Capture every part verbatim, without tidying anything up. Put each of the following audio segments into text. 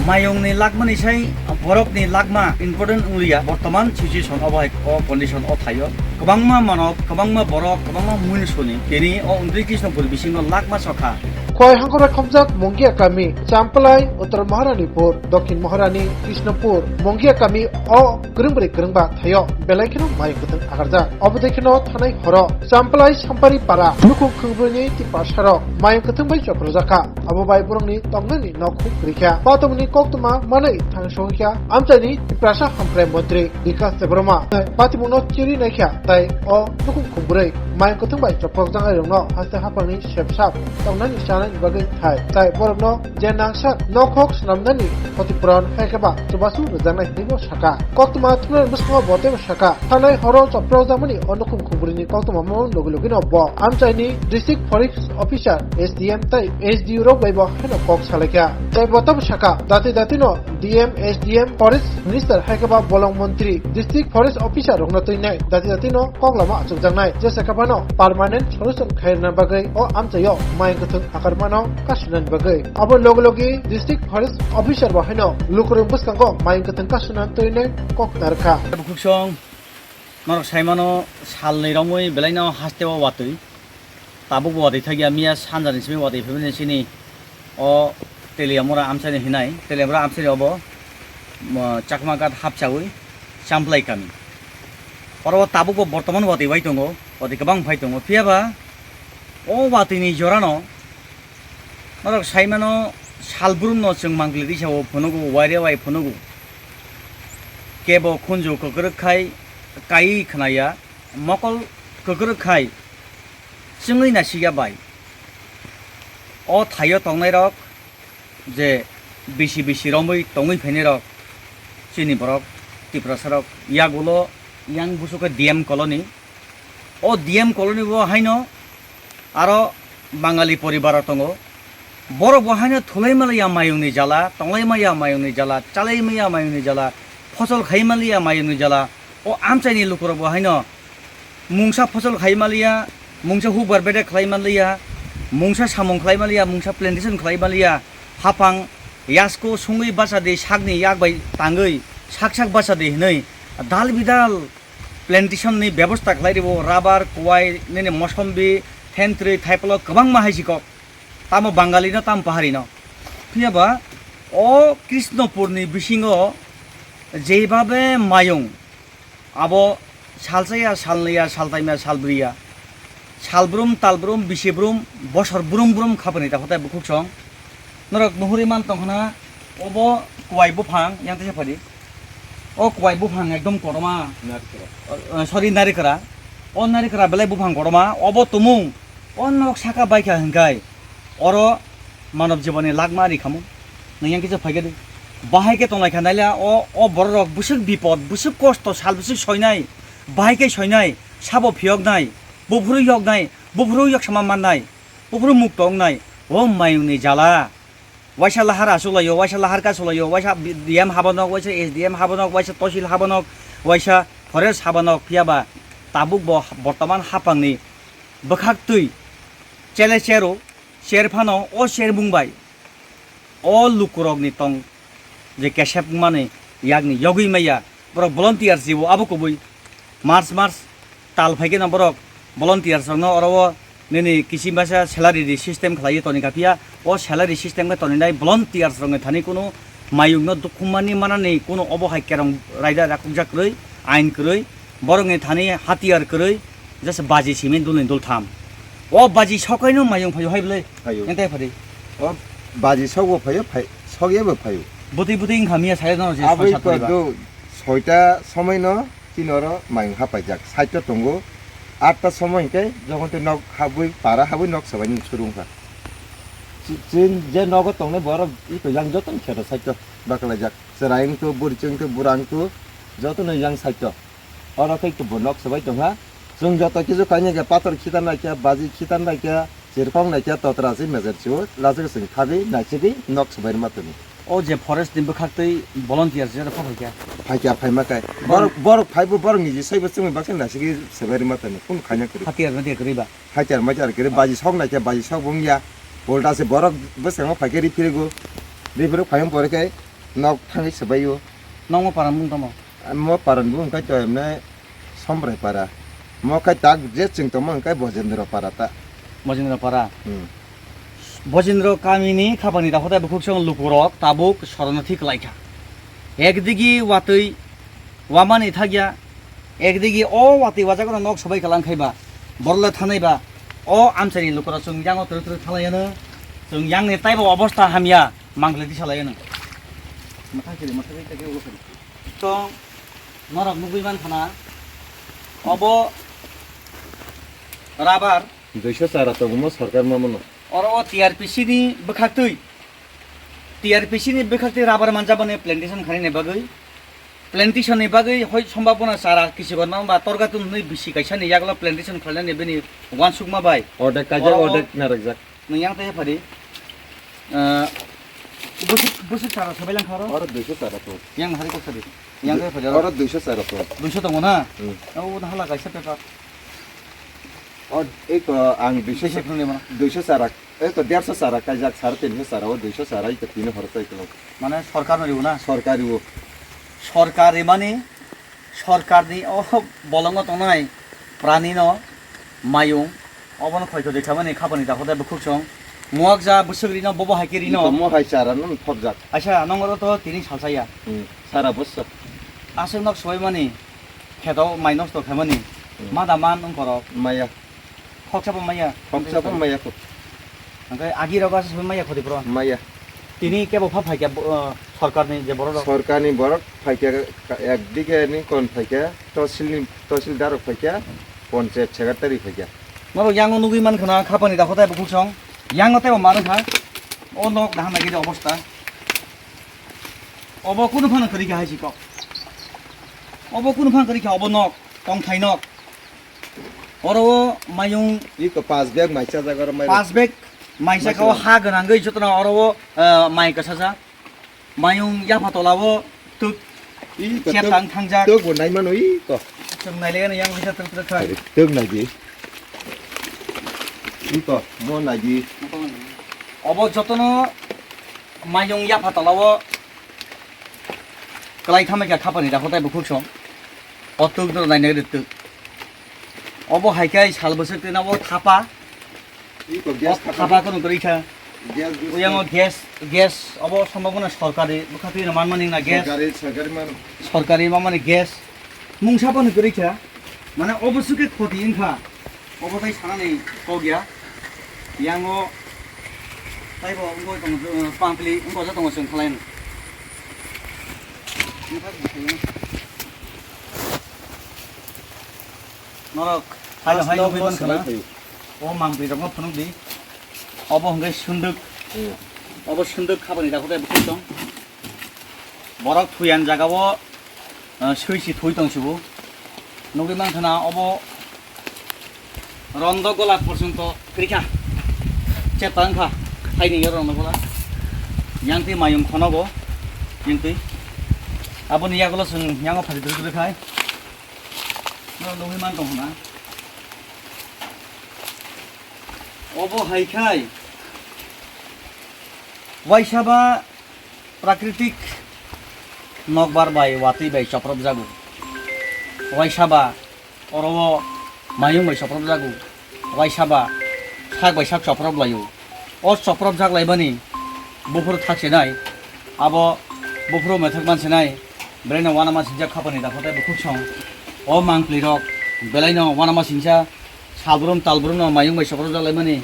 Mayungni lakmani sai borokni lakma important wngliya, bortoman situation obo hai o condition o thaio. Kwbangma manok, kwbangma borok, kwbangma muinsuni tini o Undri Krishnapur bisingo lakma sokha. Khowai hangkhor bai khopjak Mongia kami, Champlai, Uttor Maharanipur, Dokhin Maharani, Krishnapur, Mongia kami o kwrwngbrwi kwrwngba thaio, belai kheno mayung kwthwng agarjak. Obo dei kheno thanai horo Champlai Sampari Para nukhung khwngbroini Tiprasarok mayung kwthwng bai choprojakha. Abo bai borokni tongnani nok huk kwrwi kha. Patwmani koktwma manwi thang songwi kha amchaini Tiprasa Hamkrai Montri Bikas Debbarma. Patwmungno chiri naikha tai o nukhung khwngbrowi mayung kwthwng bai choprokjaknairokno haste haphangni sepsap tongnani chanani bagwi thai. Tai borokno je nangsak nokhok swnamnani khoti puron hai khe ba chubachu rwjaknai hinwi bo saka. Koktwma thumnani bwskango bo teibo saka, thanai horo chopropjakmani o nukhung khungbrwini koktwma mano logi logino bo amchaini District Forest Officer, S D M tei S D O rok bai bo haino kok salaikha. Tei bo teibo saka, dati datino D M, S D M, Forest Minister hai khe ba bolong montri, District Forest Officer rokno twinai dati datino kok lama achukjaknai, jesa khe phano permanent solution khairwna bagwi o amchaio mayung kwthwng akarmano kasunani bagwi. Abo logi logi District Forest Officer bo haino lukurok bwskango mayung kwthwng kasuna twinai kok narwkha. Bukhuk song norok saimano salni romwi belaino hasteo watwi. Tabuk bo watwi thakya miya sanjani simi watwi phimani sini o Teliamura amchaini hinai. Teliamura amchaini obo, mo, Chakma Ghat hapchawi Champlai kami. Oro tabuk bo bortoman watwi bai tongo, watwi kwbang phai tongo. Phiya ba o watwini jorano norok saimano salbrumno chwng mangpili tisao phunugo, waire wai phunugo. Kebo khunju kwkrwk khai kai khnaya, mokol kwkrwk khai chwngwi nasikya bai. O thaio tongnairok je bisi bisi romwi tongwi phainairok chini borok Tiprasarok yagulo yang busuke D M colony. O D M colony bo haino aro Bangali poribar tongo. Borok bo haino thulai maliya mayungni jala, tonglai maya mayungni jala, chalai maya mayungni jala, phosol khai maliya mayungni jala. O amchaini lukurok bo haino mungsa phosol khai maliya, mungsa hukbar bedek khlai maliya, mungsa samung khlai maliya, mungsa plantation khlai maliya, hapang yasko sungwi bachadi sakni yak bai tangwi sak sak bachadi hinwi dal bidal plantation ni bebosta khlai ribo, rubber, kwai, nini mosombi, thentwrwi, thaipolo kwbangma hai si kok. Tamo Bangali no, tamo pahari no. Phiya ba o Krishnapur ni bisingo jeibabe mayung, abo salsa ya, salnwi ya, saltham ya, salbrwi ya, salbrum, talbrum, bisi brum, bosor brum brum khapani ta hotai bukhuk song. Norok nuhuri man tong khna, obo kwai buphang, yang teisa phadi. O kwai buphang ekdom kotorma. Narikra. O, o, sorry, narikra. O narikra belai buphang kotorma, obo tumung. O nok saka baikha hinkai. Oro manob jiboni lakma ri khamu. Nang yang kisa phaikhe di. Bahai khe tonglai kha naila o, o borok rok bwswk bipod, bwswk kosto, sal bwswk soinai. Bahai khe soinai, sabo phiyoknai, buphuru yoknai, buphuru yoksama mannai. Buphuru mukto wngnai, o mayungni jala. Waisa lahar achuk laio, waisa lahar kachuk laio, waisa D M habanok, waisa S D M habanok, waisa tosil habanok, waisa forest habanok, phiya ba tabuk bo bortoman haphangni bwkhak twi chele chero, cher phano o chermung bai. O lukurokni tong je kesep wngmani yakni yogwi maya, borok volunteer jibo abo kubui. March, March tal phaikhe no borok volunteers rokno oro o nini kiching basa salary ri system khlaiwi toni kha, phiya o salary system khe toninai volunteers rokni thani kunu mayungno dukhumani manani kunu obo hai kerong raida rakukjak kwrwi, ain kwrwi, borokni thani hatiyar kwrwi, just baji simi dulni dultham. O baji sokaino mayung phaio hai bwlai. Phaio. Entai phadi. O baji sokbo phaio, phai-, sokya bo phaio. Bwtwi bwtwi wngkha miya saya no je Aboi soi sat poriba. Kok do soita somoi no chini oro mayung hapaijak. Saito tongo. Atta somoi hinkhe jokhon tei nok habwi para habwi nok sabaini suru wngkha. Chi-, chin je nogo tongnai borok iko yang jotono kheto saito baklaijak. Chwrai wngthu, burichwng wngthu, bura wngthu jotono yang saito. Oro khe bo nok swbai tongkha. Chwng joto kisu kainwi khe pathor khitan naikha, baji khitan naikha, chirkhok naikha, totra se mejer chibo, lachigwi chwng thabi naisigwi nok swbai rwma tongwi. O je forest ni bwkhak twi volunteer se pha phaikha. Phaikha, phaima kai. Bon- Borok, borok phaibo, borok niji saibo chwngwi baksa naisigwi swbai rwma tongwi. Kunu khaina kwrwi. Hatiyar matiyar kwrwi ba? Hatiyar matiyar kwrwi, baji sok naikha, baji sok bo wngya. Ulta se borok bwskango phaikhe riphirigo. Riphirok phaima pore khe Nok thangwi swbaio. Nokmo paran bung tamo? Mo paran bung khe to emne Sombrai para. Mo khe tak je chwng tongmo hwnkhe Bojendra para ta. Bojendra para. Hmm. Bojendra kamini khapani dakhotai bukhuksong lukurok tabuk soronathi kwlaikha. Ekdigi watwi wamani thakya, ekdigi o watwi wajakrok nok sobai kwlang khaiba, borokle thanaiba, o amchaini lukurok chwng yango twrwk twrwk thanglaiyano, chwng yangni taibo obostha hamya, mangkle tisalaiyano. Mwthang kiri, mwthang kiri, tei khe ulo kiri. Tong, norok nugwi mankha na, obo rubber. Duiso chara tongo mo sorkar mamano. Oro o T R P C ni bwkhaktwi, T R P C ni bwkhaktwi rubber manjaboni plantation khainani bagwi, plantation ni bagwi hoi sombabona chara kisu gorma ba torga tum hwnwi bisi kaisa ni yagulo plantation khlainani bini uansukma bai. Ordek kaijak, oro o ordek narwkjak. Nwng yang tei phari. Ah, bwswk, bwswk chara sabai langkha oro? Oro duiso chara tongo. Yang hari kok sadi. Yang tei phari oro. Oro duiso chara tongo. Duiso tongo na? Hmm. O na hala kaisa paper. O, eko ang duiso. Bisi phunui mano. Duiso chara, eko derso chara kaijak, sare tinso chara, o duiso chara eko tini horo chai tongo. Mane sorkar no ribo na? Sorkar ribo. Sorkar rimani, sorkarni o bolongo tongnai pranino mayung, obono khoi khoi khamani khapani dakhotai bukhuksong. Muakja bwswk rino, bobo hai khe rino. Ito mo hai chara no thopjak. Aisa, nongoro to tini salsaya. Hmm, sara bwswk. Aswk nok sobaimani, kheto mai nosto khaimani. Hmm. Ma da man wngkorok. Maya. Khoksa bo maya. Khoksa bo maya kho. Hwnkhe agi rogo aswk maya khoti phro. Maya. Tini kebo pha phaikya bo, uh, sorkarni je borok rok. Sorkarni borok phaikya, ka-, ekdike ni kon phaikya, tosilni, tosildarok phaikya, ponchayat secretary phaikya. Norok yango nugwi mankha na khapani dakhotai bukhuksong. Yango teibo ma wngkha. O nok daham nai khe obostha. Obo kunu phano kwrwi kha hai si kok. Obo kunu phano kwrwi kha, obo nok, tongthai nok. Oro o mayung. Iko pas bag mai chajak oro mai. Pas bag mai chajak o ha gwnangwi jotono oro o, eh, mai kwchajak. Mayung yapha tola o twk. Iko chep twk, tang thangjak. Twk bo nai mano iko. Chwng nai le yang bisa twk twk khai. Twk nai di. Iko mo nai di. Obo jotono mayung yapha tola o Kwlai thamai kha khapani dakhotai bukhuksong. O twk no naina ri twk. Obo hai khe sal bwswk twi na o thapa. Iko gas o thapa thapa kono kwrwi kha. Gas, gas. Uyango gas, gas obo sombabona sorkari bwkha twi no manmani na gas. Sorkari, sorkari man. Sorkari mamani gas. Mungsa bono kwrwi kha. Mane obo sukhe khoti wngkha. Obo tai sanani kok ya. Yango taibo wngwi tongo, pampli wngkha tongo chwng khlai. Norok hai hai nugwi mankha na? O mangpli rokno phunuk di. Obo hwnkhe sunduk. Hmm. Obo sunduk khapani dakhotai bwswk tong. Borok thwi ani jaga o, ah, swi si thwi tong sibo. Nugwi mankha na obo rondo gola porjonto kwrwi kha. Chepta wngkha, haini yo rondo gola. Yang twi mayung khonogo, yang twi. Aboni yagulo chwng yango phari duri duri khai. No nugwi man tong na. Obo hai khai. Waisa ba Prakritik nokbar bai watwi bai chopropjago. Waisa ba oro o mayung bai chopropjago. Waisa ba sak bai sak choprop laio. O chopropjak laimani buphuru thaksinai. Abo buphuru methak mansinai. Belaino uanama sinjak khapani dakhotai bukhuksong. O mangpli rok belaino uanama sinsa salbrum talbrum no mayung bai chopropjak laimani.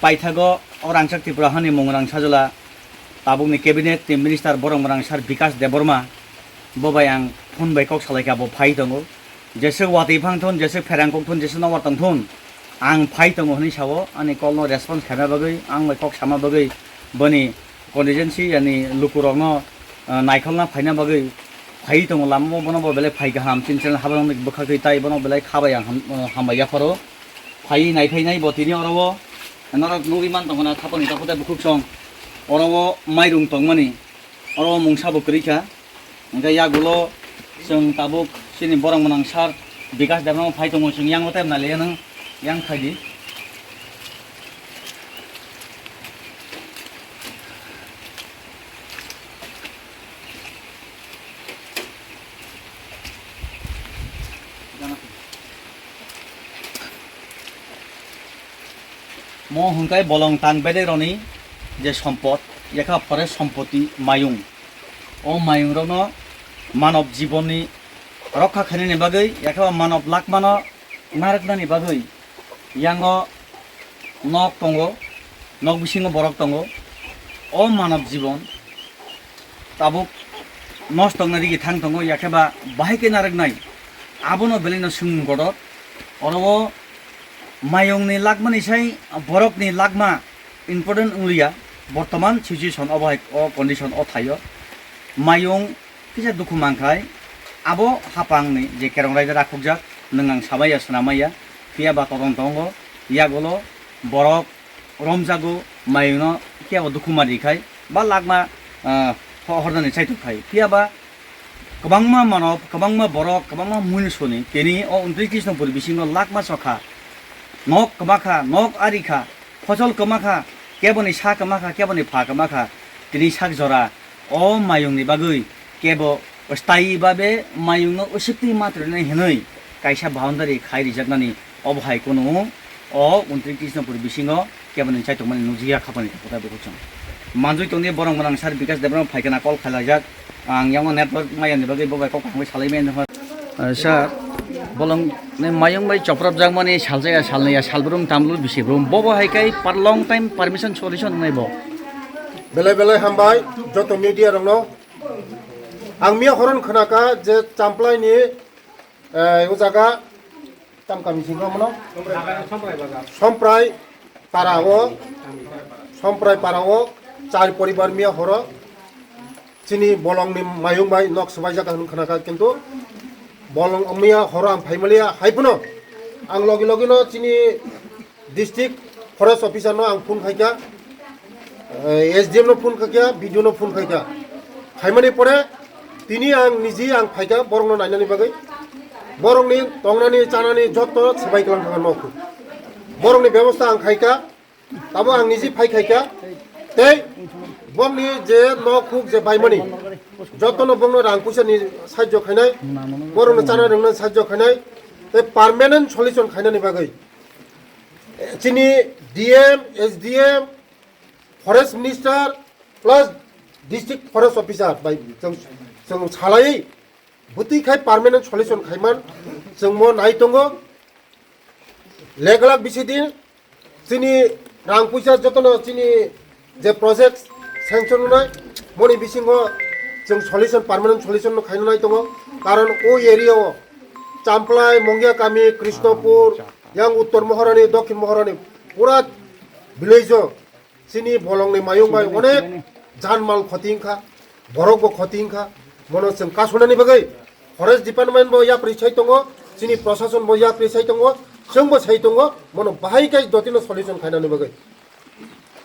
Paithago o rangchak Tripura hani mung rang sajwla. Tabukni cabinet ni minister borok mwrang sir Bikash Debbarma, bo bai ang phone bai kok salaikha, bo phai tongo. Jeswk watwi phang thun, jeswk pherang kok thun, jeswk nokbar tong thun, ang phai tongo hwnwi sao. Ani call no response khaima bagwi, ang bai kok sama bagwi, boni constituency yani lukurokno, ah, naikholna phaina bagwi phai tongo. Lama o bono bo belai phai kaham, chini channel habarokni bwkhaktwi tai bono belai kha bai ang ham-, ah, hambai yapharo. Phai nai phai nai bo tini oro o norok nugwi man tongo na, thapani takhuk tai bukhuksong. Oro o mairung tongmani, oro o mungsa bo kwrwi kha. Hwnkhe yagulo chwng tabuk chini borok mwnang sir Bikash Debbarma phai tongo, chwng yango tei nai le yang, yang khai di. Mo hwnkhai bolong tang bedai roni je sompot, yakha forest sompoti mayung. O mayung rokno manob jibonni rokha khainani bagwi, yakha manob lakmano narwknani bagwi yango nok tongo, nok bisingo borok tongo. O manob jibon tabuk nosto wngna rigi thang tongo, yakhe ba bahai khe narwknai, abono belai no swngmung kotor. Oro o mayungni lakmani sai borokni lakma important wngliya, bortoman situation obo hai o condition o thaio. Mayung kisa dukhu mankhai, abo hapangni je kerong raida rakhukjak, nwng ang samaiya swnamaiya, phiya ba todonto wngo, yagulo borok romjago, mayungno kebo dukhu mari khai ba lakma, ah, ho-, hornani chaitok khai. Phiya ba kwbangma manob, kwbangma borok, kwbangma muinsuni tini o untris Krishnapur bisingo lakma sokha. Nok kwma kha, nok ari kha, phosol kwma kha, keboni sa kwma kha, keboni pha kwma kha. Tini sak jora o mayungni bagwi kebo sthayi babe mayungno usukti ma twrwinai hwnwi kaisa boundary khai rijaknani. Obo hai kunu o untris Krishnapur bisingo keboni chaitokmani nukjia khapani kotai bukuchung. Manjui tongni borok mwnang sir Bikash Debbarma phaikana call khailaijak. Ang yango network mayani bagwi bo bai kok hamwi salai maya nukha. Ah, sir, bolong ni mayung bai choprap jakmani saljaya salnaya salbrum tamlur bisi brum. Bobo hai kai par long time permission solution nai bo. Belai belai hambai joto media rokno. Ang miya horon khnaka je Champlai ni, eh, o jaga tam kami singkha mano? Somprai para o, Somprai para o char poribar miya horo chini bolong ni mayung bai nok swbai jaka hwn khnaka, kintu bolong miya horo ang phaimaliya hai phano ang logi logi no chini District Forest Officer no ang phone khaikha, eh, S D M no phone khaikha, B D O no phone khaikha. Khaimani pore tini ang niji ang phaikha borok no nainani bagwi. Borok ni tongnani chanani jotto swbai kwlang thangkha nok. Borok ni bebosta ang khaikha, tabo ang niji phai khaikha. Tei borok ni je nok huk je baimani jotto no borok no rang puisa ni sajjo khainai, borok no chana rwngna sajjo khainai, tei permanent solution khainani bagwi. Chini D M, S D M, Forest Minister plus District Forest Officer bai chwng, chwng salai bwtwi khai permanent solution khaiman chwng mo nai tongo. Leglak bisi din chini rang puisa jotono chini je project sanction wngnai, moni bisingo chwng solution, permanent solution no khaina nai tongo. Karon o area o Champlai, Mongia Kami, Krishnapur, yang Uttor Mohorani, Dokhin Mohorani pura village o chini bolongni mayung bai onek janmal khoti wngkha, borok bo khoti wngkha, bono chwng kasunani bagwi Forest Department bo yapri sai tongo, chini prosason bo yapri sai tongo, chwng bo sai tongo, bono bahai khe jotino solution khainani bagwi.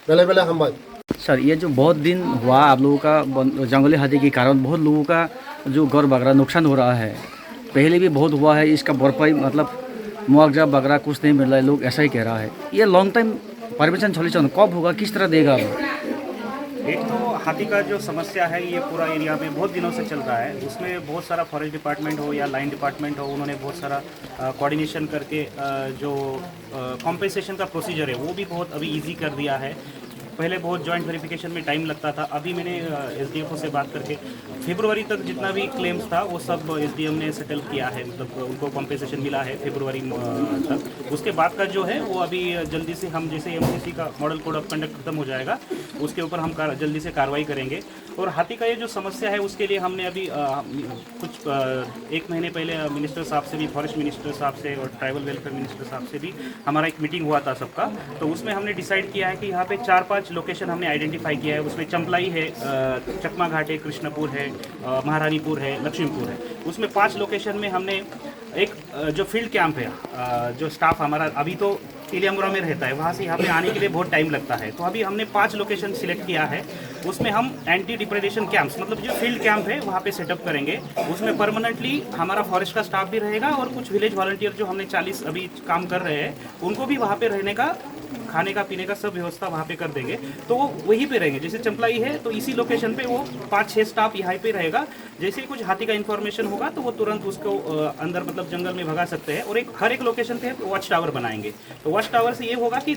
Belai belai hambai. Sir, ये जो बहुत दिन हुआ आप लोगों का बन-, जंगली हाथी के कारण बहुत लोगों का जो घर वगैरह नुकसान हो रहा है, पहले भी बहुत हुआ है, इसका भरपाई मतलब मुआवजा वगैरह कुछ नहीं मिल रहा है, लोग ऐसा ही कह रहा है। ये लॉन्ग टाइम परमिशन सॉल्यूशन कब होगा, किस तरह देगा? एक तो हाथी का जो समस्या है, ये पूरा एरिया में बहुत दिनों से चल रहा है। उसमें बहुत सारा फॉरेस्ट डिपार्टमेंट हो या लाइन डिपार्टमेंट हो, उन्होंने बहुत सारा कोऑर्डिनेशन करके, अ, जो कॉम्पेंसेशन का प्रोसीजर है, वो भी बहुत अभी इजी कर दिया है। पहले बहुत जॉइंट वेरिफिकेशन में टाइम लगता था। अभी मैंने एस डी एफ ओ से बात करके फरवरी तक जितना भी क्लेम्स था, वो सब एस डी एम ने सेटल किया है, मतलब उनको कॉम्पेंसेशन मिला है फरवरी तक। उसके बाद का जो है, वो अभी जल्दी से हम जैसे एम सी सी का मॉडल कोड ऑफ कंडक्ट खत्म हो जाएगा, उसके ऊपर हम कार-, जल्दी से कार्रवाई करेंगे। और हाथी का ये जो समस्या है, उसके लिए हमने अभी, अ, कुछ, अ, एक महीने पहले, अ, मिनिस्टर साहब से भी, फॉरेस्ट मिनिस्टर साहब से और ट्राइबल वेलफेयर मिनिस्टर साहब से भी हमारा एक मीटिंग हुआ था सबका। तो उसमें हमने डिसाइड किया है कि यहाँ पे चार पांच लोकेशन हमने आइडेंटिफाई किया है। उसमें चंपलाई है, अ, चकमा घाट है, कृष्णपुर है, अ, महारानीपुर है, लक्ष्मीपुर है। उसमें पांच लोकेशन में हमने एक, अ, जो फील्ड कैंप है, अ, जो स्टाफ हमारा अभी तो तेलियामुरा में रहता है, वहाँ से यहाँ पे आने के लिए बहुत टाइम लगता है। तो अभी हमने पांच लोकेशन सिलेक्ट किया है, उसमें हम एंटी डिप्रेडेशन कैंप्स, मतलब जो फील्ड कैंप है, वहाँ पे सेटअप करेंगे। उसमें परमानेंटली हमारा फॉरेस्ट का स्टाफ भी रहेगा और कुछ विलेज वॉलंटियर जो हमने चालीस अभी काम कर रहे हैं, उनको भी वहाँ पे रहने का, खाने का, पीने का सब व्यवस्था वहाँ पे कर देंगे। तो वो वहीं पे रहेंगे। जैसे चंपलाई है, तो इसी लोकेशन पे वो पाँच छः स्टाफ यहाँ पे रहेगा। जैसे ही कुछ हाथी का इन्फॉर्मेशन होगा, तो वो तुरंत उसको, अ, अंदर, मतलब जंगल में भगा सकते हैं। और एक, हर एक लोकेशन पे वॉच टावर बनाएंगे। तो वॉच टावर से ये होगा कि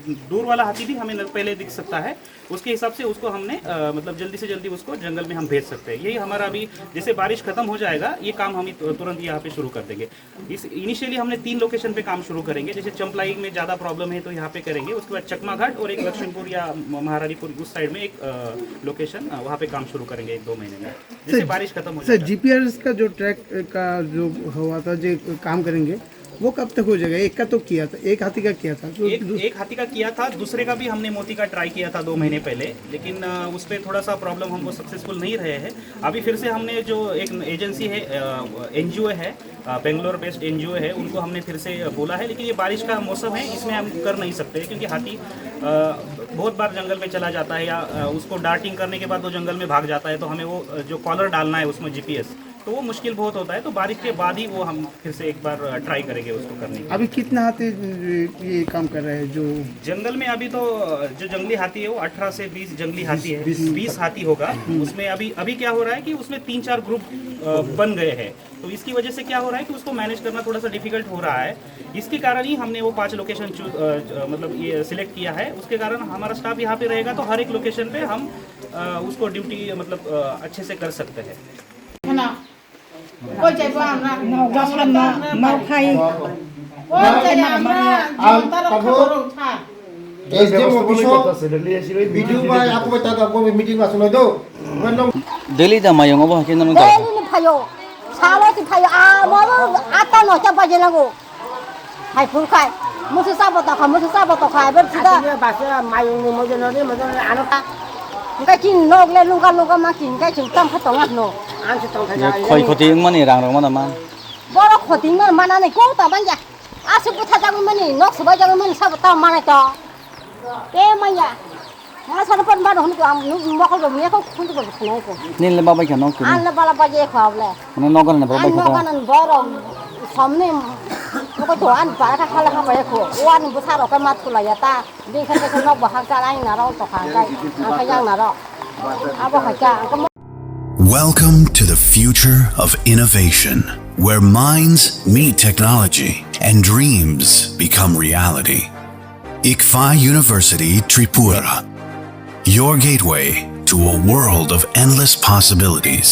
दूर वाला हाथी भी हमें न-, पहले दिख सकता है, उसके हिसाब से उसको हमने, अ, मतलब जल्दी से जल्दी उसको जंगल में हम भेज सकते हैं। यही हमारा अभी, जैसे बारिश खत्म हो जाएगा, ये काम हम तु-, तुरंत यहाँ पे शुरू कर देंगे। इस, इनिशियली हमने तीन लोकेशन पे काम शुरू करेंगे। जैसे चंपलाई में ज़्यादा प्रॉब्लम है तो यहाँ पे करेंगे, उसके बाद चकमा घाट और एक लक्ष्मीपुर या म-, महारानीपुर उस साइड में एक, अ, लोकेशन, अ, वहाँ पे काम शुरू करेंगे एक दो महीने में, जैसे सर, बारिश खत्म हो सर, जाएगा। जीपीआरएस का जो ट्रैक का जो हुआ था, जो काम करेंगे, वो कब तक हो जाएगा? एक का तो किया था, एक हाथी का किया था, तो एक, दूस- एक हाथी का किया था, दूसरे का भी हमने मोती का ट्राई किया था दो महीने पहले, लेकिन, अ, उस पे थोड़ा सा प्रॉब्लम हमको सक्सेसफुल नहीं रहे हैं। अभी फिर से हमने जो एक एजेंसी है, अ, एनजीओ है, अ, बेंगलोर बेस्ड एनजीओ है, उनको हमने फिर से बोला है, लेकिन ये बारिश का मौसम है, इसमें हम कर नहीं सकते क्योंकि हाथी, अ, बहुत बार जंगल में चला जाता है या, अ, उसको डार्टिंग करने के बाद वो जंगल में भाग जाता है, तो हमें वो, अ, जो कॉलर डालना है उसमें जीपीएस, तो वो मुश्किल बहुत होता है। तो बारिश के बाद ही वो हम फिर से एक बार, अ, ट्राई करेंगे उसको करने के लिए। अभी कितना हाथी ये, ये काम कर रहा है जो जंगल में अभी तो, अ, जो जंगली हाथी है वो अठारह से बीस जंगली हाथी है, बीस। बीस हाथी होगा। हम्म। उसमें अभी, अभी क्या हो रहा है कि उसमें तीन चार ग्रुप, अ, बन गए हैं। तो इसकी वजह से क्या हो रहा है कि उसको मैनेज करना थोड़ा सा डिफिकल्ट हो रहा है। इसके कारण ही हमने वो पांच लोकेशन चू-, अ, ज-, मतलब ये सिलेक्ट किया है। उसके कारण हमारा स्टाफ यहाँ पे रहेगा, तो हर एक लोकेशन पे हम, अ, उसको ड्यूटी मतलब, अ, अच्छे से कर सकते हैं। Hello. Koi chai bo amra? Nokha, nokha. Koi chai amra? Jonta rok khabar rok tha. S D M office o B D O bai ako bai ta bo meeting ma sunai do. Daily da mayung obo hakin nang da. Daily ni phayo. Salo ti phayo. A mo ata no cha baje nago. Hai phur khai. Musu sabo to kha, musu sabo to kha. Ber sida. Basa mayung ni mojo no ni mojo no ano ta. Engkai chin nok le lungka lungka ma chin engkai chin tam kha tonga no. Ang se tong kha. Khoi khoti wngmani rang rok mana ma. Borok khoti wngmani mana ni ko ta banja. Aswk bwtha jagwi mani, nok swbai jagwi mani, sabo tamo manai to. Te manya. Ma sano pan bano hunu ko ang nu mokol bo miya ko khundu bo khunai ko. Nil le babai kha nok kini. An le bala baje ko able. Mane nok gana babai kha. Nok gana borok. Somni ko to an bara ka khala ha bai ko. Wan bu saro ka mat kula ya ta. Dei khe khe nok bo hakjak, ayang naro tokha, ang khe yang naro. Abo hai khe ang khe. Welcome to the future of innovation, where minds meet technology and dreams become reality. ICFAI University Tripura, your gateway to a world of endless possibilities.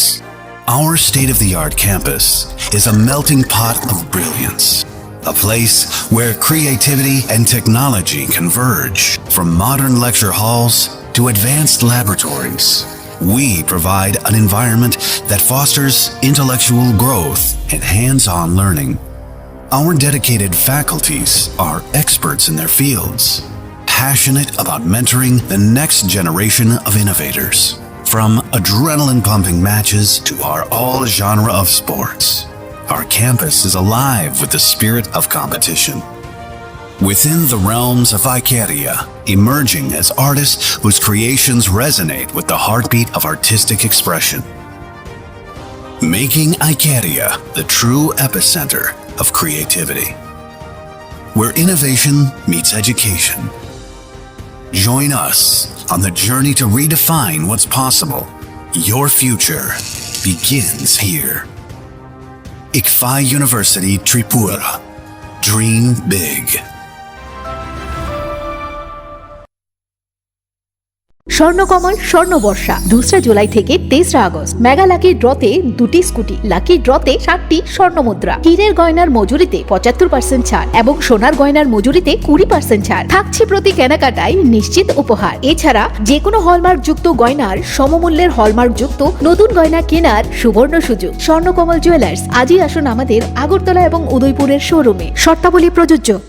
Our state-of-the-art campus is a melting pot of brilliance, a place where creativity and technology converge. From modern lecture halls to advanced laboratories, we provide an environment that fosters intellectual growth and hands-on learning. Our dedicated faculties are experts in their fields, passionate about mentoring the next generation of innovators. From adrenaline-pumping matches to our all-genre of sports, our campus is alive with the spirit of competition. Within the realms of Icaria, emerging as artists whose creations resonate with the heartbeat of artistic expression. Making Icaria the true epicenter of creativity, where innovation meets education. Join us on the journey to redefine what's possible. Your future begins here. ICFAI University Tripura. Dream big. Swarnakamal স্বর্ণবর্ষা, দোসরা জুলাই থেকে তেসরা August. Mega lucky ড্রতে দুটি scooty, lucky ড্রতে সাতটি স্বর্ণ মুদ্রা, হীরের গয়নার মজুরিতে পঁচাত্তর পার্সেন্ট ছাড় এবং সোনার গয়নার মজুরিতে কুড়ি পার্সেন্ট ছাড় থাকছে প্রতি কেনাকাটায় নিশ্চিত উপহার। এছাড়া যে কোনো হলমার্কযুক্ত গয়নার সমমূল্যের হলমার্কযুক্ত নতুন গয়না কেনার সুবর্ণ সুযোগ। স্বর্ণকমল জুয়েলার্স, আজই আসুন আমাদের আগরতলা এবং উদয়পুরের শোরুমে। শর্তাবলী প্রযোজ্য।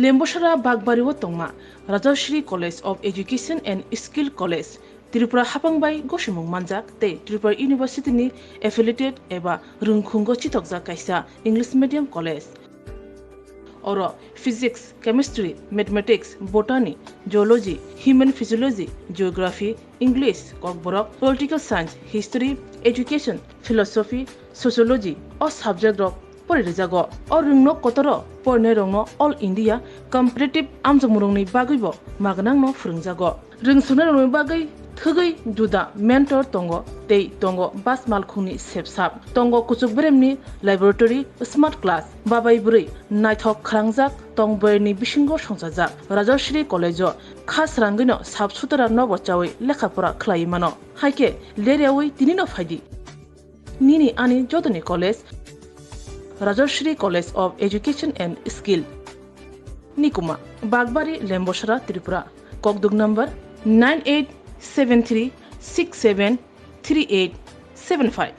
Lembosara Bakbari o tongma Rajashri College of Education and Skill College, Tripura haphang bai gosimung manjak tei Tripura University ni affiliated eba rwngkhungo chithokjak kaisa English medium college. Oro physics, chemistry, mathematics, botany, zoology, human physiology, geography, English, kokborok, political science, history, education, philosophy, sociology o subject rok pori rijago. O rwngno kotoro porinai rokno All India competitive amjokmung rokni bagwi bo magnang no phwrwngjago. Rwngsuknai rokni bagwi Thwgwi juda mentor tongo tei tongo bas malkhungni sepsap. Tongo kuchuk beremni laboratory, smart class, babai bwrwi naithok khrangjak tong boyarni bisingo songchajak. Rajashree College-o kha srangwino sap sutara nobo chawi lekha pora khlaiwi mano. Haikhe leryawi tinino phaidi. Nini ani jotoni college, Rajashree College of Education and Skill. Nikuma, Bagbari, Lembosara, Tripura. Kokduk number nine eight seven three six seven three eight seven five.